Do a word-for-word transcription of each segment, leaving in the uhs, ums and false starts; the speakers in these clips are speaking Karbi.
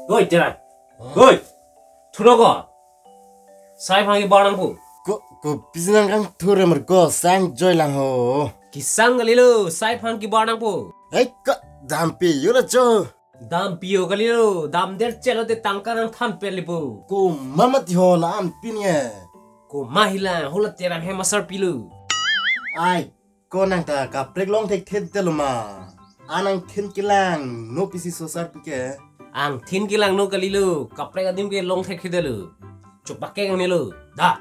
Oi, Teran. Oi. Thuroko. Sai aphan kebar nangpo. Ko, kopisi nangkangthur, amar ko sang joilang ho. Kesang kalilo, sai aphan kebar nangpo. Hei, ko dampi yo la cho. Dampi yo kalilo, damdet chelo te tangka nangthan pet lipo. Komat mati ho la-an pin ye. Komat hilang, hala Teran hem asarpi lo. Ai, ko nang ta kaprek long thekthe detlo ma. An angthin kelang, no pisi so asarpi ke. Angthin kelang no kalilo, kaprek adim ke long thekthe detlo. Chopakeng nelo, da.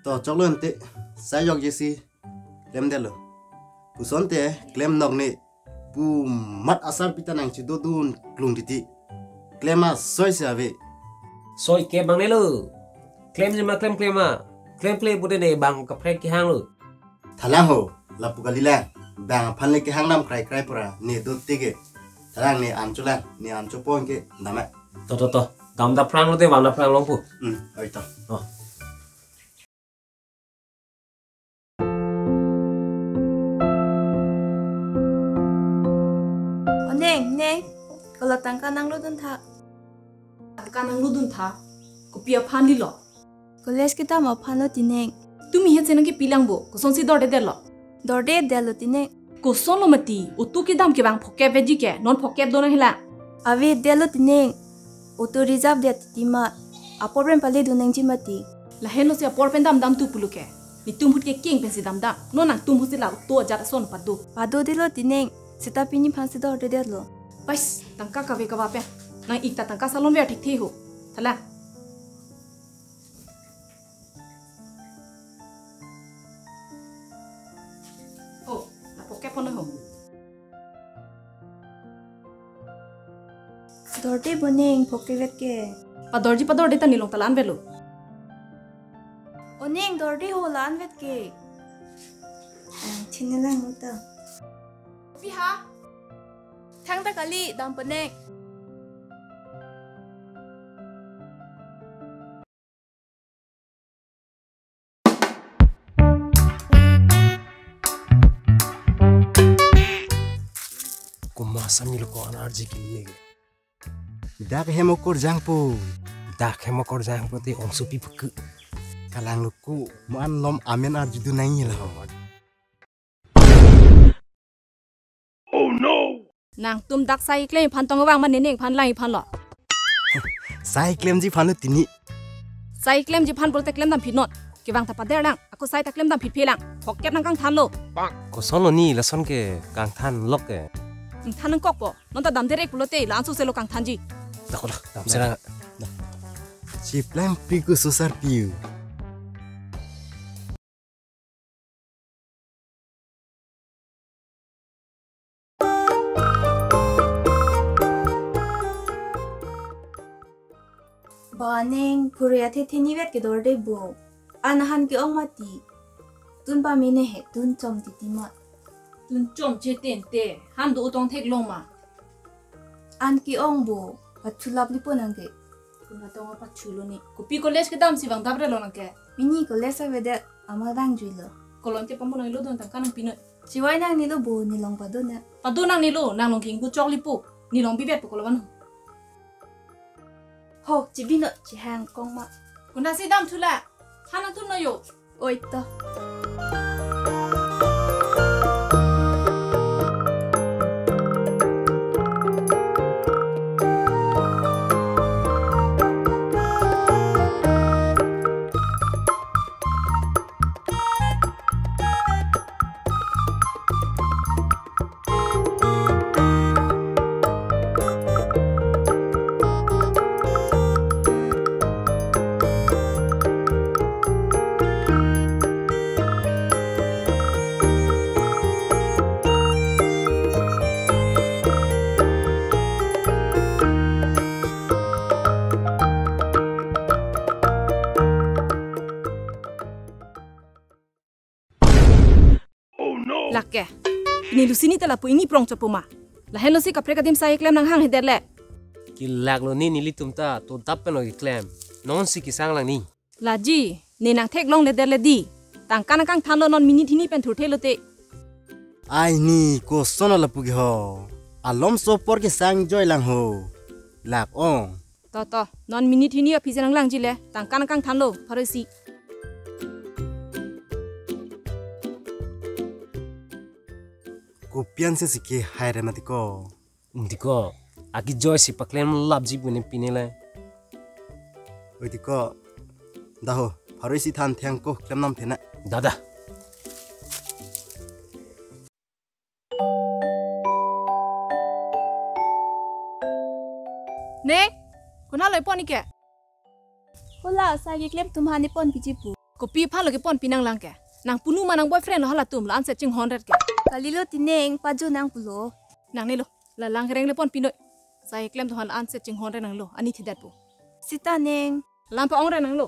To choklo ante, sai jokjesi klemdetlo. Koson te klem nok ne, pu mat asarpi ta nangchedodun klung titi. Klem asoi si ave. Soi ke bang nelo. Klemji ma klemkle ma. Klemkle pute ne bang kaprek kehang lo. Thalang ho, lapu kalilang. Bang aphan le kehang dam kraikrai pura, ne do tike. Thalang ne an cholang, ne an chopon ke dam eh. To, to, to. Dam daphrang lote bang daphrang longpo. Hmm, oi to. Oh. O neng, neng, kolo tangka nanglodun tha. Tangka nanglodun tha? Kopi aphan lilo? College kedam aphan lo tineng. Tumi het senang kepi lang bo, kosonsi dordedetlo? Dordedetlo tineng. Kosonlo mati, auto kedam ke bang phokep veji ke, non phokep do nang hilang. Avedetlo tineng. Auto reserve det titi ma. Apor pen pale do nangji mati. Lahenlo si apor pen damdam tu pulo ke. Netum ahut ke keng pensi damdam. Non nangtum ahut si la auto ajat ason pado. Padodetlo tineng. Seta pini aphansi dordedetlo. Pais, tangka kave kava pen. Nang-ik ta tangka salon ver thekthe ho. Thalang. Oh, la phokep pon ho. Dorde bo neng, phokep vet ke. Padorji padorde ta, ne long ta la-an vetlo. O neng, dorde ho, la-an vet ke. Ah, chine lang uta. Pi ha? Thangta kali, dam po neng. Komat sami lo ko an arje kili. Dak hem okorjang po. Dak hem okorjang po te ongsopi puku. Kalang lo ko, mo an lom amen arjudun nangji la ho. Oh no! Nangtum dak sai klemji aphan tong vang ma, ne neng aphan lang-ik aphan lo. Sai klemji aphan lo tini. Sai klemji aphan pulote klemdam phit non. Kevang ta pader lang. Ako sai ta klemdam phit phe lang. Phokep nangkangthan lo. Kosonlo ne lason ke kangthan lok ke. Ingthan nangkok po. Non ta damdet rek pulote la-an sose lo kangthanji. Dak ko dak, dam serang. Chiplang piku so asarpi. Ba neng, phure athe theni vet ke dorde bo. An ahan ke-ong mati. Tun pamene he, tun chom titi ma. Tun chom che tente, han do utong theklong ma. An ke-ong bo, pachulap lipo nang ke. Kuna tong pachulo ne. Kopi college kedam si vang daprelo nang ke. Mini college avedet, ama dang juilo. Kolon ke pambo nanglo, don tangka nangpi non. Chiwai nangnelo bo, ne long pado ne. Pado nangnelo, nang long ke ingku chok lipo. Ne long bivet po kolo van ho. Ho, chibi non, chihang kong ma. Kuna si dam thula. Han nangtum non yo. Oi to. Lake. Neli si ne ta lapu ingni prong chot po ma. Lahenlo si kaprek adim sai klem nanghanghedet le. Kelak lo ne nelitum ta to dap pen lo keklem. Non si kesang lang ne. Laji, ne nangtheklongledet le di. Tangka nangkangthan lo non minute hini pen thurthe lote. Ai ne koson lapu ke ho. Alomso apor kesang joilang ho. Lak ong. To, to, non minute hini aphi si nanglangji le, tangka nangkangthanlo, pharo isi. Kopi ansi si kehai re mati ko. Diko, akejoi si paklemlapji pu ne pine le. Oi diko, daho, pharo isi than theng ko, klemnang phe na. Da, da. Ne, konat lo epon ke? Hala, sai keklem atum aphan nepon piji pu. Kopi aphan lo kepon pinanglang ke? Nang punu ma nang boyfriend lo halatum, la-an set chinghon ret ke? Kalilo ti neng, pajunang pulo. Nangne lo, la langreng le pon pinoi. Sai keklem atum aphan la-an set chinghon ret nanglo, ani thidat pu. Sita neng. Lam pa-ong ret nanglo.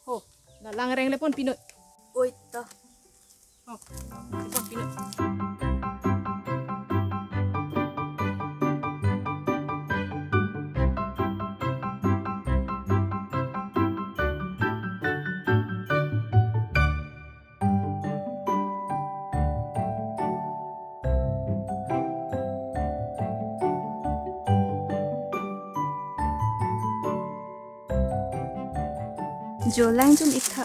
Ho, la langreng le pon pinoi. Oi to. Ho, le pon pinoi. Jo lang jun ik tha.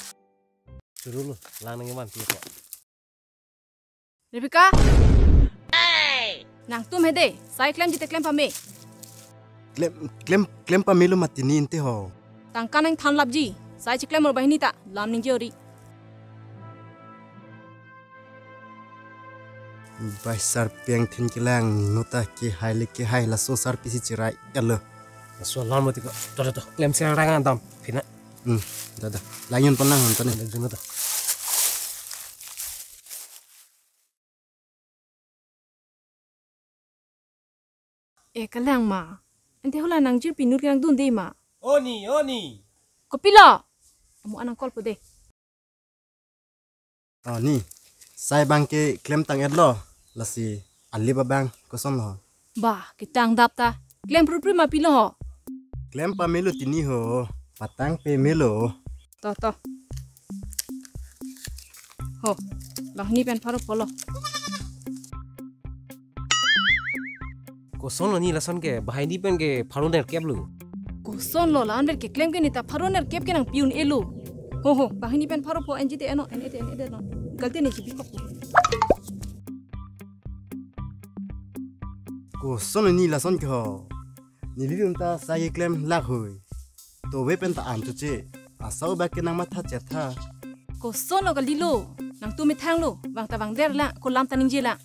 Churu lo, lang nangkevan pi ko. Rebecca! Nangtum hede, sai klemji te klem pame. Klem, klem, klem pamelo mati ni inte ho. Tangka nangthanlapji, sai chiklemlo banghini ta, lam ningje ori. Bai sarpi angthin kelangno ta kehai le kehai, laso sarpi si chirai alo. Laso alam mati ko. To, to, to. Klem sirang rang dam phe na. Hmm, da, da. Lang yun pon lang, Antoni. Lang yun to. Eh, kalang ma. Ante hala nangjirpi inut ke nangdunde ma. O ni, o ni. Kopilo? Amo anang call po de. O ni, sai abang ke klemtang-etlo, lasi alip abang kosonlo? Bah, ketang dap ta. Klem prupri ma pilo ho. Klem pamelo tini ho, patang pemelo. To, to. Ho, banghini pen pharo pho lo. Kosonlo ni lason ke, banghini pen ke pharo nerkep lo. Kosonlo la-an pen keklem ke neta pharo nerkep ke nangpi un-elo. Ho, ho, banghini pen pharo pho, enji te eno, en-e te en-e te eno. Galte ne chibi kok. Kosonlo ni lason ke ho. Neli rum ta sai klemlak hoi. Tobe pen ta an tu che. Asau bak ke nangmatha chetha. Kosonlo kalilo. Nangtum methanglo. Vang ta vangderlang. Ko lam ta ningjelang.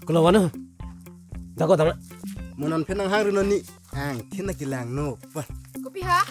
Ko lawan no. Dako dang. Mo non phen nanghang ri non ni. Angthin na kelangno. Wah. Kopi ha?